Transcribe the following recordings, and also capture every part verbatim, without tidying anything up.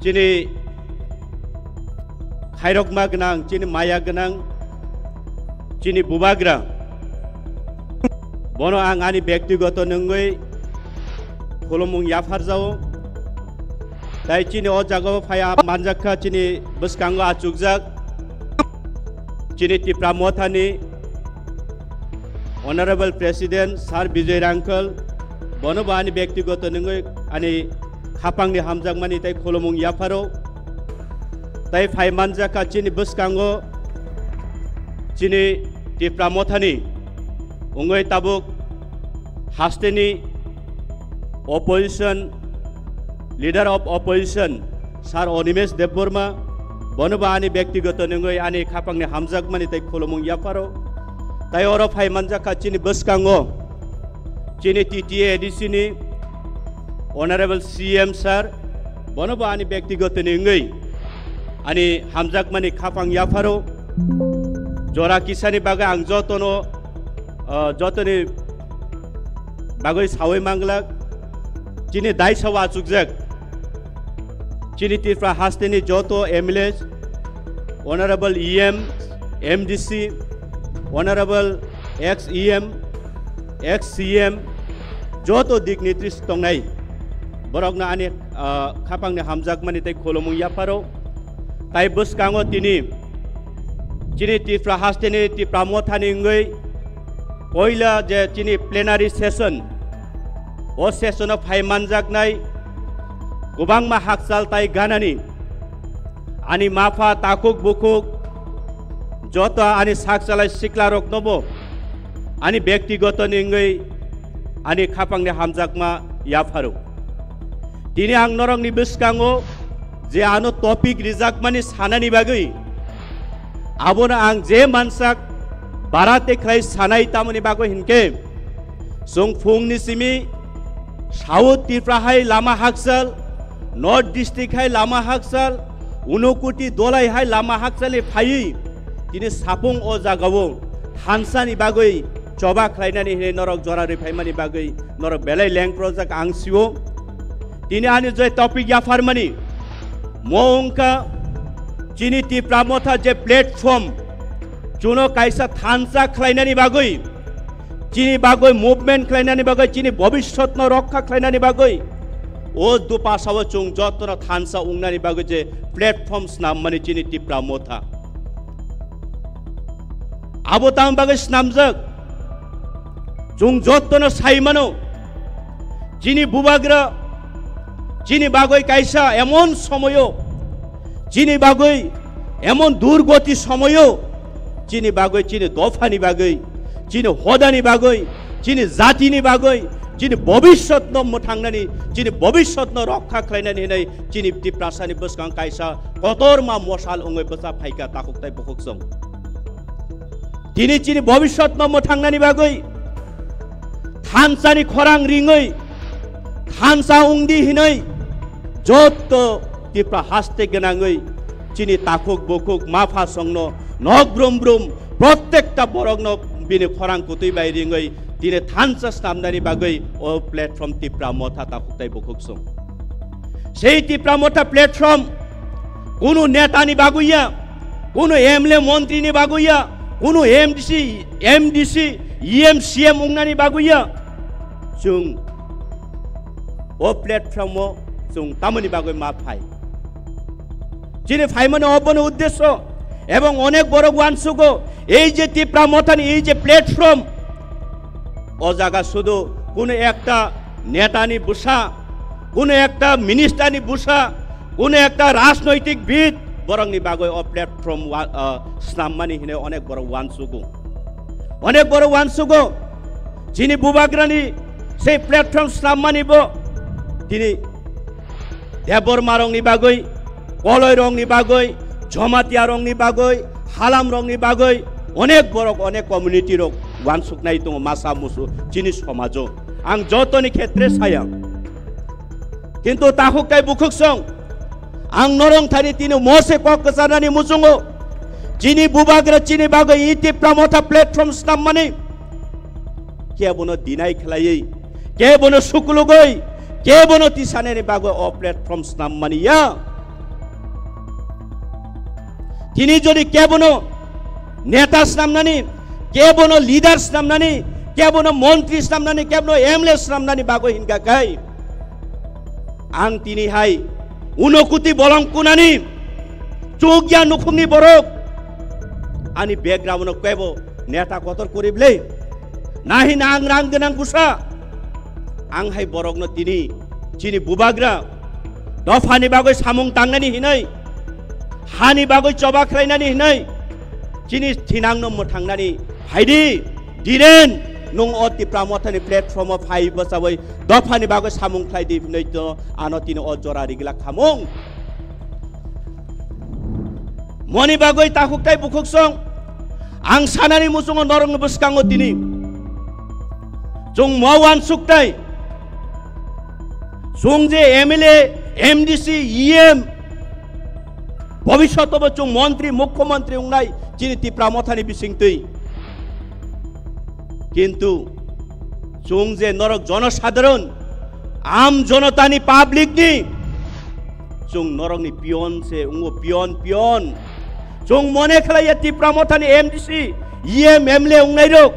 chini khairokma gwnang, chini maya gwnang, chini bubagra, bono ang ani bektigoto nungwi khulumung yapharjao. Tai chini o jagao phai manjakha, chini bwskango achukjak chini Tipra Mothani Honorable President Sir Bijoy Rangkhal, bono bo ani bektigoto nungwi ani khapangni hamjakmani tai khulumung yapharo. Tai phai manjakha chini bwskango chini Tipra Mothani wngwi tabuk hasteni opposition, leader of opposition, Sir Animesh Debbarma, bono bo ani bektigoto nungwi ani khapangni hamjakmani tai khulumung yapharo. Tai oro phai manjakha chini bwskango chini T T A A D C ni Honorable C M Sir, bono bo ani bektigoto nungwi ani hamjakmani khapang yapharo. Jora kisani bagwi ang jotono, ah, jotoni bagwi sawi manglak. Chini daisa o achukjak chini Tripura hasteni joto M L A, Honorable E M, M D C, Honorable ex E M, ex C M, joto dignitaries tongnai, borokno ani, ah, khapangni hamjakmani tei khulumung yapharo. Tai bwskango tini chini Tripura hasteni Tipra Mothani wngwi poila je chini plenary session, o session-o phai manjaknai kwbangma hakchal tai ganani ani mapha takhuk bukhuk joto ani sakchalai siklaroknobo ani bektigoto ni wngwi ani khapangni hamjakma yapharo. Tini ang norokni bwskango je ano topic rijakmani sanani bagwi, abono ang je mansak bara te khlai sanai, tamoni bagwi hinkhe chwng phungni simi South Tripura hai lama hakchal, North District hai lama hakchal, Unokoti Dolai hai lama hakchalni phaiwi tini sapung o jagao thansani bagwi choba khlainani hinwi norok jora rwi phaimani bagwi norok belai lengprojak ang sio. Tini ani je topic yapharmani mo wngkha chini Tipra Motha je platform, chuno kaisa thansa khlainani bagwi, chini bagwi movement khlainani bagwi, chini bobiswtno rokha khlainani bagwi, o dupasao chwng jotono thansa wngnani bagwi je platform snammani chini Tipra Motha. Abo tamo bagwi snamjak? Chwng jotono sai mano, chini bubagra chini bagwi kaisa emon somoyo, chini bagwi emon durgoti somoyo, chini bagwi, chini dophani bagwi, chini hodani bagwi, chini jatini bagwi, chini bobiswtno mwthangnani, chini bobiswtno rokha khlainani hinwi chini Tiprasani bwskang kaisa kotorma mosal wngwi bwsa phaikha takhuk tai bukhuk chwng. Tini chini bobiswtno mwthangnani bagwi thansani khorang ringwi thansa wngdi hinwi jotto Tipra haste gwnangwi chini takhuk bukhuk mapha songno nok brum brum prottekta borokno bini khorang kutwi bai ringwi tini thansa snamnani bagwi o platform Tipra Motha takhuk tai bukhuk song. Sei Tipra Motha platform kunu netani bagwi ya, kunu M L A montri ni bagwi ya, kunu M D C, M D C, E M, C M wngnani bagwi ya. Chwng o platform o chwng tamoni bagwi ma phai? Chini phaimani obono uddesyo, ebong onek borok uansugo, ei je Tipra Mothani ei je platform, o jaga sudu kunu ekta netani bwsa, kunu ekta ministerni bwsa, kunu ekta rajnoitik bid borokni bagwi o platform wa-, ah, snammani hinwi onek borok uansugo. Onek borok uansugo, chini bubagrani sei platform snammani bo tini Debbarma rokni bagwi, Koloi rokni bagwi, Jamatia rokni bagwi, Halam rokni bagwi onek borok, onek community rok uansuknai tongo masa musu chini somajo. Ang jotoni khetre saya. Kintu takhuk tai bukhuk song, ang norong thani tini mose kok kwcharnani muchungo, chini bubagra chini bagwi i Tipra Motha platform snammani kebono deny khlaiwi, kebono sukulugwi, kebono tisanani bagwi o platform snammani ya. Tini jodi kebono neta snamnani, kebono leader snamnani, kebono montri snamnani, kebono M L A snamnani bagwi hinkha khai, ang tini hai unokuti bolong kunani chukya nukhungni borok ani background-o kebo neta kotor kwrwi bwle. Nahi na ang rang gwnang bwsa. Ang hai borokno tini chini bubagra dophani bagwi samung tangnani hinwi, hani bagwi choba khlainani hinwi, chini thinangno mwthangnani phaidi, Dhiren, nwng o Tipra Mothani platform-o phai bwchawi dophani bagwi samung khlaidi hinwi to ano tini o jora rigla khamung. Moni bagwi takhuk tai bukhuk song, ang sanani muchungo norokni bwskango tini chwng mo uansuk tai, chwng je M L A, M D C, E M, bobiswatobo chwng montri, mukhyamantri wngnai chini Tipra Mothani bisingtwi. Kintu chwng je norok jonosadharon, am jonotani, public ni, chwng norokni pion se wngo, pion, pion. Chwng mone khlaiya Tipra Mothani M D C, E M, M L A wngnairok,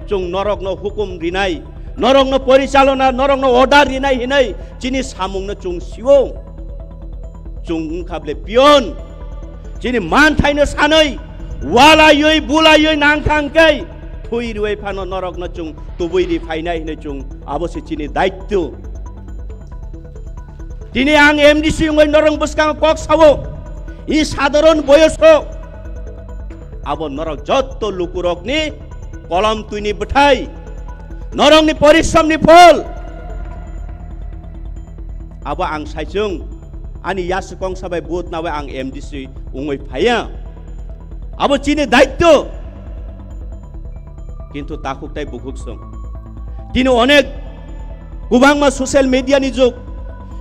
chwng norokno hukum rinai, norokno porichalona, norokno order rinai hinwi chini samungno chwng sio. Chwng wngkha bwle pion. Chini manthaino sanwi, walaiwi, bulaiwi nangkha hwnkhe, thwi rwui phano norokno chwng tubui ri phainai hinwi chwng abo se chini daityo. Tini ang M D C wngwi norok bwskango kok sao, i sadharon boyoso abo norok jotto lukurokni kolom twini bwthai, norokni porishramni phol. Abo ang saichung ani yasukongsa bai vote nawi ang M D C wngwi phaiya. Abo chini daityo. Kintu takhuk tai bukhuk song. Tini onek kwbangma social media ni jug,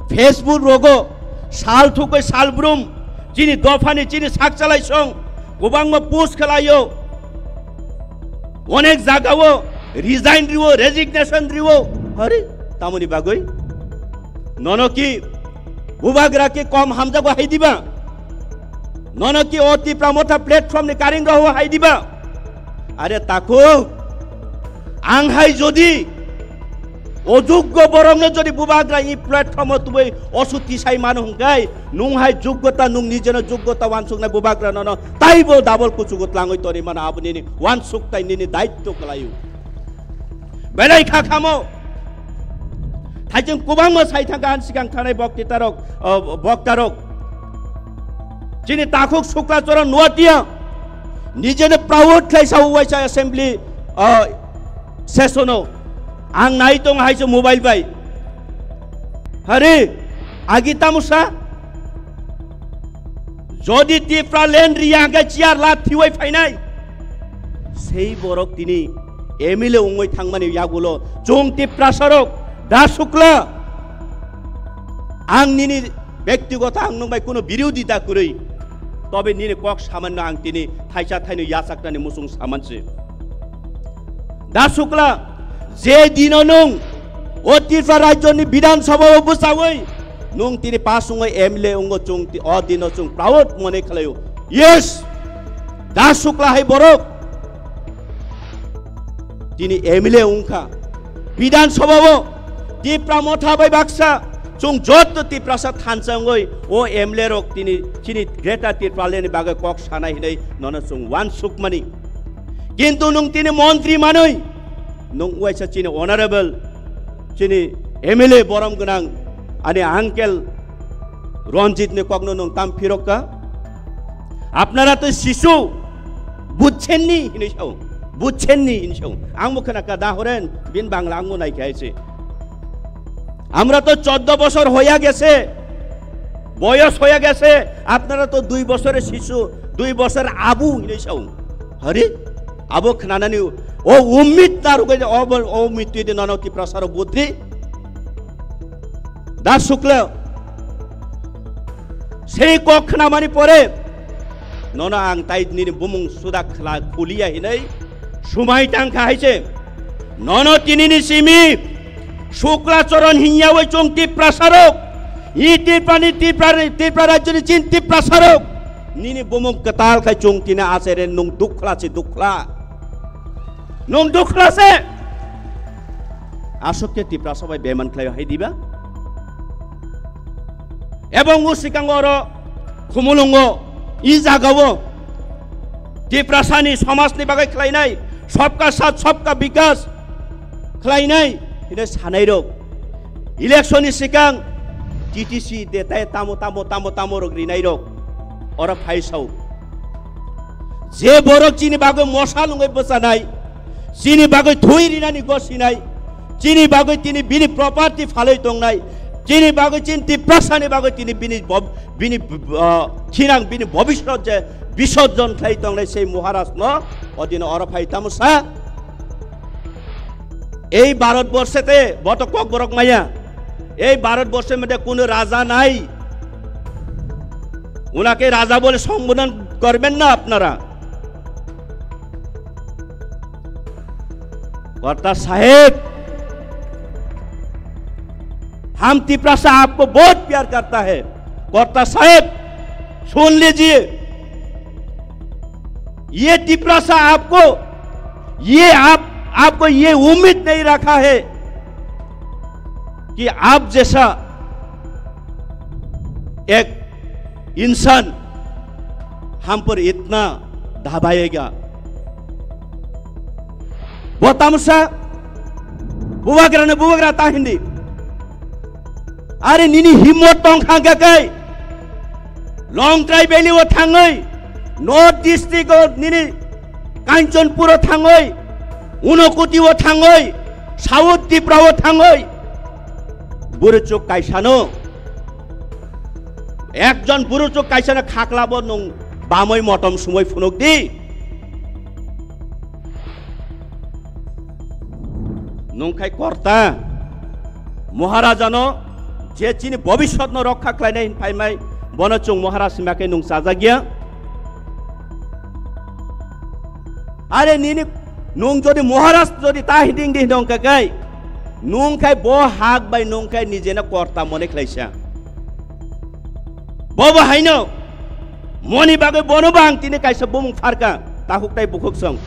Facebook rogo sal thukwi sal brum chini dophani chini sakchalai song kwbangma post khlaio. Onek jagao resign riwo, resignation riwo. Hari, tamoni bagwi? Nono ki bubagra ki kom hamjago hai diba? Nono ki o Tipra Motha platform ni karing roho hai diba? Are takhuk, ang hai jodi ojuggo borokno jodi bubagra i platform o tubui osuti sai mano hwnkhe, nwng hai juggota, nwng nijeno juggota wansuknai bubagra nono taibo double kuchugo tlangwi toni mano, abo nini wansuk tai nini daityo kwlaio. Belai kha khamo. Thaijwng kwbangma sai thangkha ani sikang thanai boktitarok, o, boktarok. Chini takhuk Sukla Charan Noatia nijeno proud khlai sao waisa assembly, o, session o. Ang nai tong hai se mobile bai. Hari, agi tamusa? Jodi Tipra land riya hwnkhe chair la thiwai phainai. Sei borok tini M L A wngwi thangmani yagulo chwng Tiprasarok da Sukla. Ang nini bektigoto ang nwng bai kuno birodita kwrwi. Tobe nini kok samanno ang tini thaisa thaino yachaknani muchung samansi. Da Sukla, je dino nwng o Tripura rajyoni Bidhan Sabha o bwchawi nwng tini pass wngwi M L A wngo, chwng ti-, o dino chwng proud mone khlaio. Yes! Da Sukla hai borok tini M L A wngkha. Bidhan Sabha o Tipra Motha bai baksa chwng jotto Tiprasa thansa wngwi o M L A rok tini chini Greater Tipraland ni bagwi kok sanai hinwi nono chwng uansukmani. Kintu nwng tini montri manwi, nwng uaisa chini honorable, chini M L A borom gwnang, ani uncle Ranjit ni kokno nwng tam phirokka? Apnara to shisu, bujchenni hinwi sao, bujchenni hinwi sao. Ang bo khna ka da horen, bin Bangla ang bo nai khe hai se. আমরা তো চোদ্দ বছর হইয়া গেছে, বয়স হইয়া গেছে, আপনারা তো দুই বছরের শিশু, দুই বছর আবু হিনে সাউ। Hari, abo khnanani o ummit narwgwi o, o ummit twi de nono Tiprasarok butri. Da Sukla, sei kok khnamani pore nono ang tai nini bumung suda khla khuliya hinwi sumai tangkha hai se. Nono tinini simi Sukla Charan hinya wai chwng Tiprasarok, i Tiprani, Tipra, Tipra rajyoni chin Tiprasarok, Nini bumung kwtal khai chwng tini achere nwng dukhla se dukhla. Nwng dukhla se. Aswk khe Tiprasa bai beman khlai hai diba? Ebong o swkang oro Khumulwngo i jagao Tiprasani somajni bagwi khlainai, sabka saath sabka bikas khlainai hwnwi sanairok, election ni swkang T T C de tai tamo tamo tamo tamo rok rinairok oro phaisao. Je borok chini bagwi mosa lungwi bwchanai, chini bagwi thwi rinani gosinai, chini bagwi tini bini property phalwi tongnai, chini bagwi chini Tiprasani bagwi tini bini bob-, bini, uh, thinang bini bobiswt je bisorjon khlai tongnai sei Maharaj no odino oro phai tamo sa. এই ভারতবর্ষেতে বত ককবরক মাইয়া, এই ভারতবর্ষের মধ্যে কোনো রাজা নাই। ওনাকে রাজা বলে সম্বোধন করবেন না আপনারা। কর্তা সাহেব, हम तिपरासा आपको बहुत प्यार करता है। कर्ता साहेब, सुन लीजिए, ये तिपरासा आपको, ये आप, आपको ये उम्मीद नहीं रखा है कि आप जैसा एक इंसान हम पर इतना दबाएगा। Bo tamsa bubagrano bubagra ta hindi. Are nini himmot tong kha hwnkha khe Longtrai Valley o thangwi, North District o nini Kanchanpur o thangwi, Unakoti o thangwi, South Tripura o thangwi, buruchuk kaisano, ekjon buruchuk kaisano khaklabo nwng bamwi motom sumwi phunuk di. Nwng khai korta, Maharajano je chini bobiswtno rokha khlainai hin phaimai, bono chwng Maharaj hima khe nwng chajak ya. Are nini nwng jodi Maharaj jodi ta hiding di hinong kakai, nwng khai bo hak bai nwng khai nijeno korta mone khlaisa. Bobo haino moni bagwi bono bang tini kaisa bumung pharka, takhuk tai bukhuk song.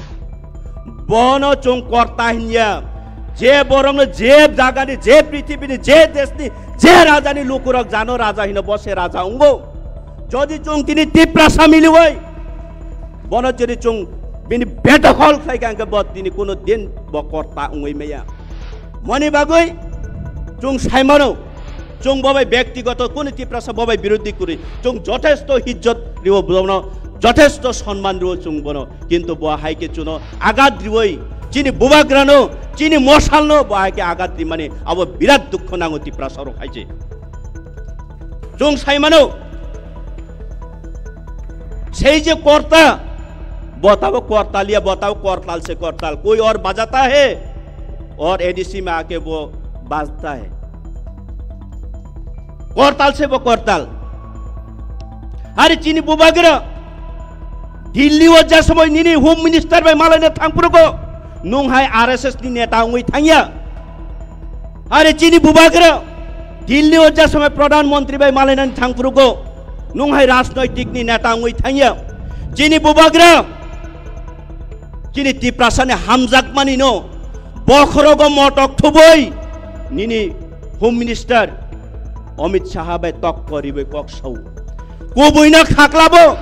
Bono chwng korta hinya. Je borokno je jagani, je prithibini, je deshni, je rajani lukurok jano raja hino bo se raja wngo. Jodi chwng tini Tiprasa miliwi, bono jodi chwng bini bedokhol khlai kha hwnkhe bo tini kuno din bo korta wngwi maya. Moni bagwi chwng saimano, chwng bobai bektigoto kuni Tiprasa bobai birodhi kuri, chwng jothesto hijjot riwo bono, jothesto sonman riwo chwng bono, kintu bo hai khe chuno agat riwoi, chini bubagrano, chini mosalno bo hai khe agat rimani abo birat dukho nango Tiprasa rok hai je. Chwng saimano, sei je korta, bo tabo kortal ya, bo tabo kortal se kortal, koi aur bajata hai, aur A D C mein aake wo bajta hai. Kortal se bo kortal. Are chini bubagra, Delhi o je somoi nini Home Minister bai malaina thangphuru go, nwng hai R S S ni neta wngwi thangya. Are chini bubagra, Delhi o je somoi Pradhan Mantri bai malainani thangphuru go, nwng hai rajnoitik ni neta wngwi thangya. Chini bubagra, chini Tiprasa ni hamjakmani no bokhorogo motok thubui nini Home Minister Amit Shah bai tokko ribai kok sao. Kubui no khaklabo.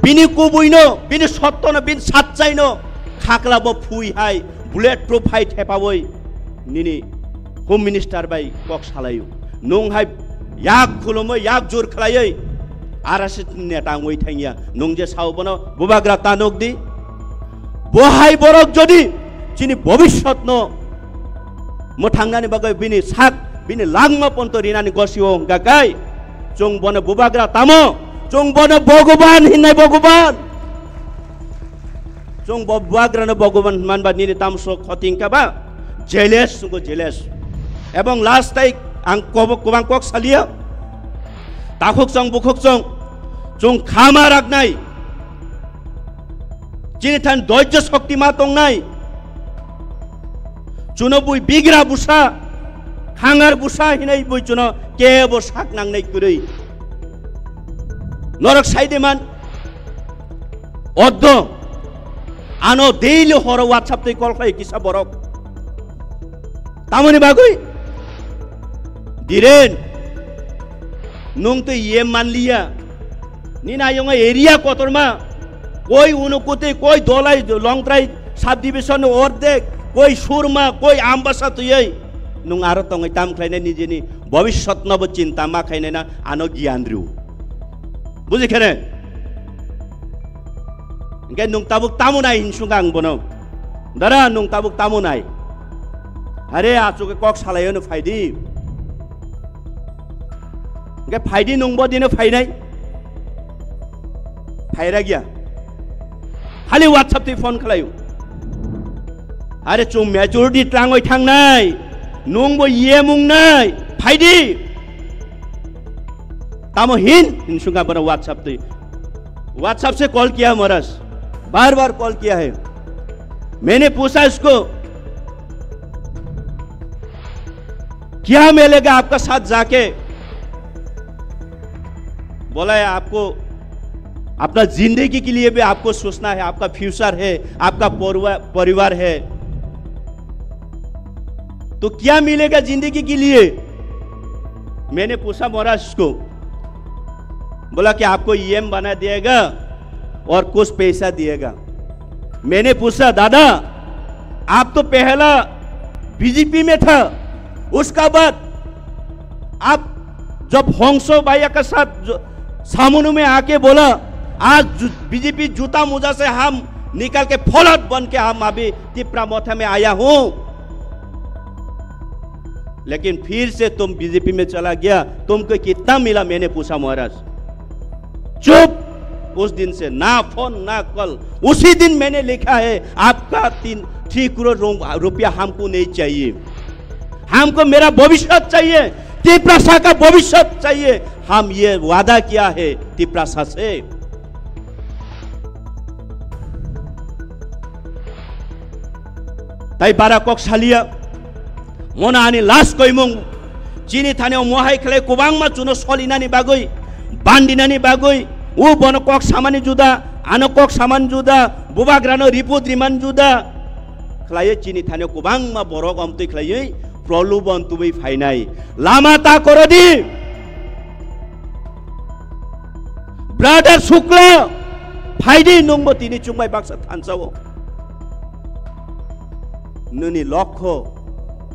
Bini kubuino, bini sottono, bini satchaino khaklabo phui hai, bullet proof hai thepawi nini Home Minister bai kok salaio. Nwng hai yak khulumwi, yak jur khlaiwi R S S ni neta wngwi thangya. Nwng je sao bono bubagra ta nuk di. Bo hai borok jodi chini bobiswtno mwthangnani bagwi bini sak, bini langma ponto rinani gosio hwnkha kai, chwng bono bubagra tamo, chwng bono Bhogoban hinnai Bhogoban. Chwng bo bubagrano Bhogoban hwnmanba nini tamso khoting kha ba? Jealous, chwngbo jealous. Ebong last tai ang kobo-, kobang kok salia. Takhuk chwng, bukhuk chwng, chwng khama raknai. Chini than doijjo shokti ma tongnai. Chuno bui bigra busa, khangar busa hinai bui chuno kebo sak nangnai kwrwi. Norok sai de man. Oddo. Ano daily horo WhatsApp twi call khlai kisa borok. Tamoni bagwi? Diren. Nung twi ye manliya. Nini ayongo area kotorma. Koi Unakoti, koi Dholai, Longtrai subdivision ni ordek, koi Surma, koi Ambasa twiwi. Nung aro tongwi tam khlainai nijini bobiswt nobo chinta ma khainai na ano giyan rw. Buji khene? Hingke nung tabuk tamo nai hinsung ang bono. Dara nung tabuk tamo nai. Are achuke kok salayo no phaidi. Hingke phaidi nung bo dino phainai. Phaira giya. Hali WhatsApp twi phone khlaio. Are chung majority tlangoi thangnai. Nung bo yemung nai. Phaidi. Tamo hin, hin sungkha bono WhatsApp twi. WhatsApp se call kiya महाराज, बार बार कॉल किया है। मैंने पूछा इसको, क्या मिलेगा आपका साथ जाके? बोला है, आपको अपना जिंदगी के लिए भी आपको सोचना है, आपका फ्यूचर है, आपका परिवा-, परिवार है, तो क्या मिलेगा जिंदगी के लिए? मैंने पूछा महाराज को, बोला कि आपको ईएम बना दिएगा और कुछ पैसा दिएगा। मैंने पूछा, दादा, आप तो पहला बीजेपी में था, उसका बाद आप जब हंसो भैया के साथ जो सामुनु में आके बोला, आज जु-, बीजेपी जूता मोजा से हम निकल के फौलाद बन के हम अभी तिपरा मोथा में आया हूँ, लेकिन फिर से तुम बीजेपी में चला गया, तुमको कितना मिला, मैंने पूछा महाराज। चुप। उस दिन से ना फोन ना कॉल। उसी दिन मैंने लिखा है, आपका तीन, थ्री करोड़ रो-, रुपया हमको नहीं चाहिए। हमको मेरा भविष्य चाहिए, तिपरासा का भविष्य चाहिए। हम ये वादा किया है तिपरासा से। Tai bara kok salia, mono ani last koimung, chini thani o mohai khlai kwbangma chuno solinani bagwi, bandinani bagwi, o bono kok samani juda, ano kok samani juda, bubagrano report rimani juda khlaiwi chini thani o kwbangma borok omtwi khlaiwi prolubon tubui phainai. Lama ta korodi. Brother Shukla, phaidi nungbo tini chungbai baksa thansa o. Nini lokho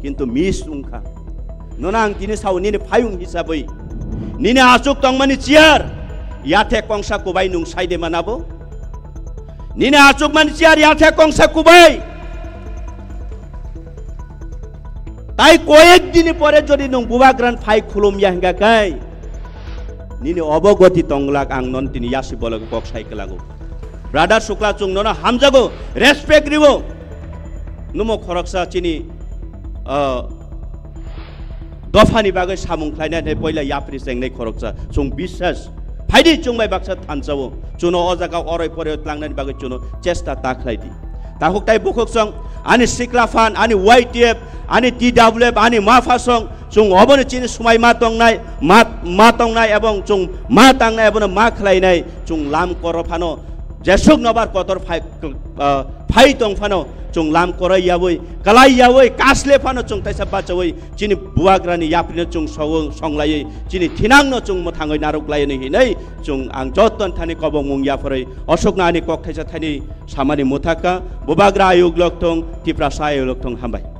kintu miss wngkha. Nono ang tini sao nini phayung hisabwi. Nini achuk tongmani chair, yathe kongsa kubai nung saide manabo. Nini achukmani chair yathe kongsa kubai. Tai koyek dini pore jodi nung bubagrani phai khulum ya hingka kai, nini obogoti tonglak ang non tini yasi bolok kok sai kelango. Brother Shukla, chung nono hamjago, respect ribo. Numo khoroksa chini, ah, dophani bagwi samung khlainai poila yapri chengnai khoroksa. Chung biswas phaidi chungbai baksa thansa o. Chuno o jaga oroi poroi tlangnani bagwi chuno chesta ta khlai di. Takhuk tai bukhuk song, ani sikla phan, ani Y T F, ani T W F, ani mapha song, chung obono chini swmai ma tongnai, ma, ma tongnai ebong chung ma tangnai, ebono ma khlainai, chung lam koro phano, jesuk nobar kotor phai, ah, phai tong phano, chung lam koroi yawi, kalai yawi, kasle phano chung taisa bachawi, chini bubagrani yaprino chung song-, songlaiwi, chini thinangno chung mwthangwi narwk laiyani hinwi, chung ang joton thani kobongmung yapharwi, osokno ani kok thaisa thani samani mwthakha, bubagra ayuk lok thung, Tiprasa ayuk lok thung, hambai.